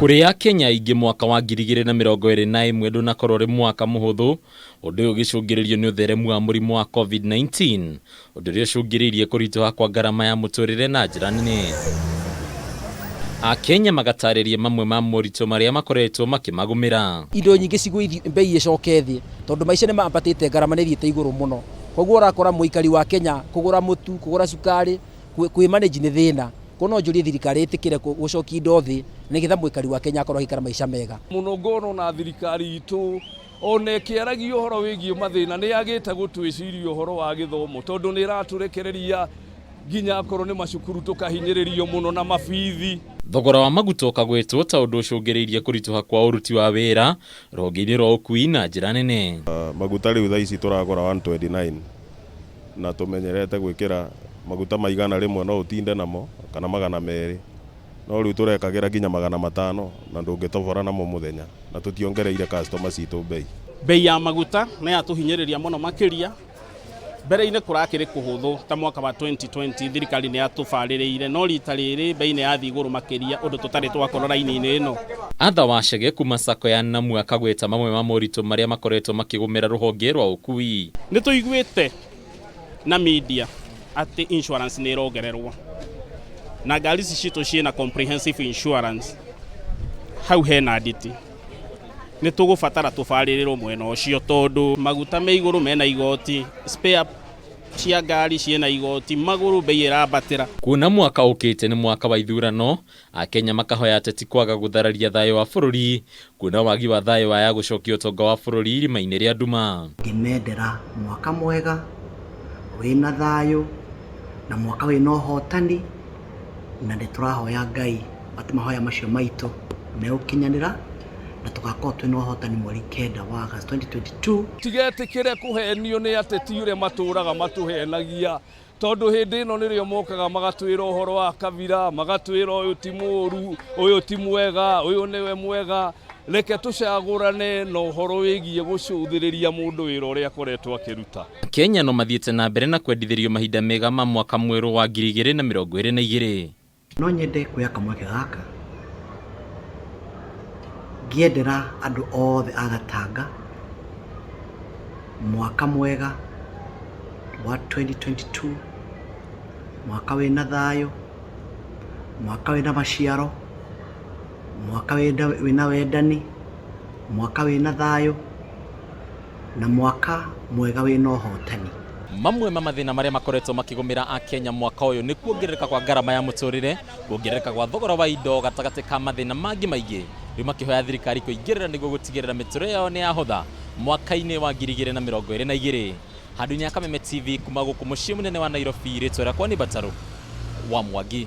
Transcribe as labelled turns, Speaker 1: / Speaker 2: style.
Speaker 1: Kũrĩ Akenya aingĩ mwaka wa 2021 ndũnakorwo ũrĩ mwaka mũhũthũ, ũndũ ũyũ ũgĩcũngĩrĩrio nĩ ũtheremu wa mũrimũ wa COVID-19, ũndũ ũrĩa ũcũngĩrĩirie kũritũha kwa ngarama ya mũtũrĩre na njĩra nene. Akenya magatarĩria mamwe ma moritũ marĩa makoretwo makĩmagũmĩra.
Speaker 2: Indo nyingĩ cigũithio mbei ĩcoke thĩ tondũ maica nĩ mambatĩte, ngarama nĩ ĩthiĩte igũrũ mũno. Koguo ũrakora mũikari wa Kenya kũgũra mũtu, kũgũra cukari, kwĩ manage nĩ thĩna. Koguo no njũrie thirikari ĩtĩkĩre gũcokia indo thĩ nĩgetha mũikari wa Kenya akorwo agĩikara maica mega.
Speaker 3: Mũno ngona ona thirikari itũ ona ĩkĩaragia ũhoro wĩgiĩ mathĩna nĩ yagĩte gũtwĩciria ũhoro wa gĩthomo tondũ nĩ ĩratũrekereria nginya akorwo nĩ macukuru tũkahinyĩrĩrio mũno na mabithi.
Speaker 1: Thogora wa maguta ũkagwetwo ta ũndũ ũcũngĩrĩirie kũritũha kwa ũruti wa wĩra rũhonge-inĩ rwa ũkui na njĩra nene.
Speaker 4: Maguta rĩu thaa ici tũragũra 129 na tũmenyerete gwĩkĩra maguta ma 100 no ũtinde namo kana 200 no rĩu tũrekagĩra nginya 500 na ndũngĩtobora namo mũthenya na tũtiongereire customer citũ mbei.
Speaker 5: Bei ya maguta nĩ yatũhinyĩrĩria mũno makĩria. Mbere-inĩ kũrakĩrĩ kũhũthũ ta mwaka wa 2020 thirikari nĩ yatũbarĩrĩire no rita rĩrĩ bei nĩ yathiĩ igũrũ makĩria ũndũ tũtarĩ twakorwo raini-inĩ ĩno.
Speaker 1: Arthur Wachege kuma Sacco ya Namu akagweta mamwe ma moritũ marĩa makoretwo makĩgũmĩra rũhonge rwa ũkui.
Speaker 5: Nĩ tũiguĩte na media atĩ insurance nĩ ĩrongererwo na ngari ici citũ ciĩna comprehensive insurance, hau hena nditi. Nĩ tũgũbatara tũbarĩrĩrwo mwena ũcio tondũ maguta me igũrũ mena igoti, spare cia ngari ciĩna igoti, magũrũ bei ĩrambatĩra.
Speaker 1: Kuona mwaka ũkĩte nĩ mwaka wa ithurano, Akenya makahoya ateti kwaga gũthararia thayũ wa bũrũri, kuona wagi wa thayũ waya gũcokia ũtonga wa bũrũri irima-inĩ rĩa nduma.
Speaker 6: Ngĩmendera mwaka mwega wĩna thayũ na mwaka wĩna ũhotani, na nĩ tũrahoya Ngai atĩ mahoya macio maitũ megũkinyanĩra na tũgakorwo twĩna ũhotani mweri 9 wa August 2022.
Speaker 3: Tigetĩkĩre kũhenio nĩ ateti ũrĩa matũraga matũhenagia tondũ hĩndĩ ĩno nĩrĩo mokaga magatwĩra ũhoro wa kabira, magatwĩra ũyũ ti mũũru, ũyũ ti mwega, ũyũ nĩwe mwega. Reke tũcagũrane na ũhoro wĩgiĩ gũcũthĩrĩria mũndũ wĩra ũrĩa akoretwo akĩruta.
Speaker 1: Kenya no mathiĩte na mbere na kwendithĩrio mahinda mega ma mwaka mwerũ wa 2022.
Speaker 6: No nyende kuoya kamweke gaka ngĩendera andũ othe a Gatanga mwaka mwega wa 2022, mwaka wĩna thayũ, mwaka wĩna maciaro, mwaka wĩna wendani, mwaka wĩna thayũ na mwaka mwega wĩna ũhotani.
Speaker 1: Mamwe ma mathĩna marĩa makoretwo makĩgũmĩra Akenya mwaka ũyũ nĩ kuongerereka kwa ngarama ya mũtũrĩre, kuongerereka gwa thogora wa indo gatagatĩ ka mathĩna mangĩ maingĩ. Rĩu makĩhoya thirikari kũingĩrĩra nĩguo gũtigĩrĩra mĩtũrĩre yao nĩ yahũtha mwaka-inĩ wa 2022. Handũ-inĩ ha Kameme TV kuma gũkũ mũciĩ mũnene wa Nairobi, rĩtwa rĩakwa nĩ Batarũ wa Mwangi.